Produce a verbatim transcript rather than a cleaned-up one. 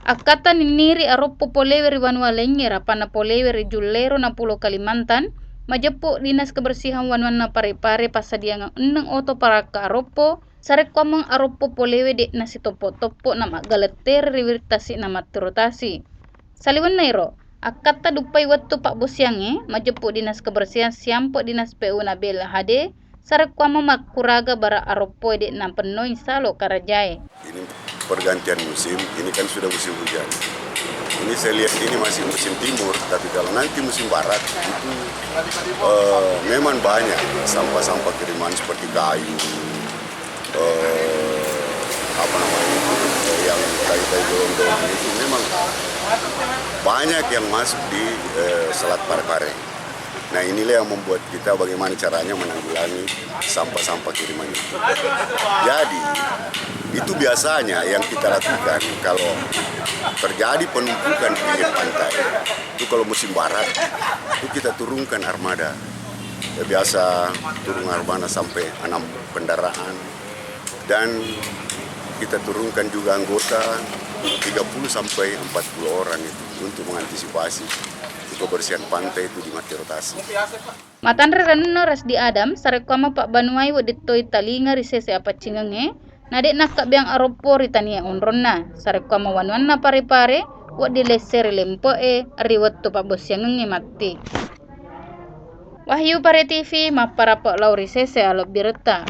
Akkatta ninniri aroppo polewe ri wanua laingnge, rapanna polewe ri Jullero na Pulo Kalimantan, majeppu Dinas Kebersihan wanuanna Pare-Pare passadiangeng enneng oto parakka aroppo, sarekkuammeng aroppo polewe de'na sitoppo-toppo na maggalettere ri wiring tasi'na mattiro tasi. Saliwenna ero, akkatta duppai wettu pabbosiangnge, majeppu Dinas Kebersihan siampe Dinas P U na B L H D, sarekkuammeng makkuraga bara aroppoe de'na pennoi salo karajae. Ini pergantian musim, ini kan sudah musim hujan. Ini saya lihat ini masih musim timur, tapi kalau nanti musim barat itu eh, memang banyak sampah-sampah kiriman seperti kayu, eh, apa namanya itu, yang kayu-kayu gelondong itu memang banyak yang masuk di eh, Selat Pare-Pare. Nah, inilah yang membuat kita bagaimana caranya menanggulangi sampah-sampah kiriman itu. Jadi, itu biasanya yang kita lakukan kalau terjadi penumpukan pinggir pantai. Itu kalau musim barat, itu kita turunkan armada. Ya, biasa turun armada sampai enam kendaraan. Dan kita turunkan juga anggota tiga puluh sampai empat puluh orang itu untuk mengantisipasi kebersihan pantai itu di Mattiro Tasi. Matanre renno Rasdi Adam, sarekkuamma pabbanuai wedding toi talinga ri sese apaccingengnge, na de' nakkabbeang aroppo ri tania onronna, sarekkuamma wanuanna Pare-Pare wedding lesse ri lempe'e ri wettu pabbossiangengnge matti. Wahyu Pare T V, mapparappe lao ri sese alebbiretta.